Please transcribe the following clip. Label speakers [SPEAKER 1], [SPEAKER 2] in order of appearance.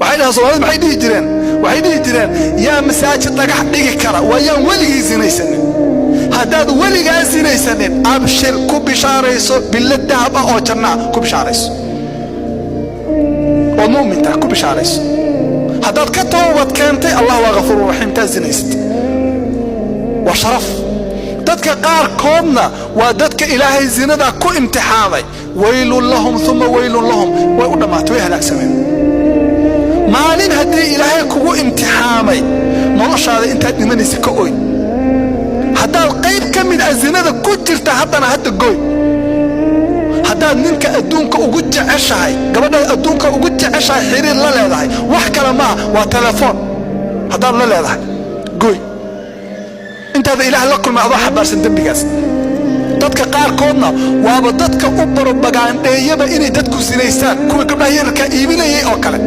[SPEAKER 1] Waxay dhahaan Soomaalida, maxay dhihi jireen? Waxay dhihi jireen: "Yaa masaajid dhagax dhigi kara?" Waa yaan weligii sinaysanin. Haddaad weligaa sinaysanin, abshir, ku bishaarayso billad dahab ah oo janna ah. Ku bishaarayso ood mu'min tahay, ku bishaarayso. Haddaad ka toobad keentay, Allah waa ghafuuru raxiim. Taa sinaysat waa sharaf. Dadka qaarkoodna waa dadka Ilaahay zinada ku imtixaamay. Waylun lahum uma waylun lahum. Way u dhammaatay, way halaagsameen. Maalin haddii Ilaahay kugu imtixaamay, noloshaada intaad dhimanaysa ka oy. Haddaad qayb ka mid ah zinada ku jirta haddana, hadda goy. Haddaad ninka adduunka ugu jeceshahay, gabadhaad adduunka ugu jeceshahay xiriir la leedahay, wax kale maaha, waa telefoon, haddaad la leedahay, goy intaada Ilaah la kulmay adoo xambaarsan dembigaas. Dadka qaarkoodna waaba dadka u barobagaandheeyaba inay dadku sinaystaan, kuwa gabdhaha yararkaa iibinayay oo kale.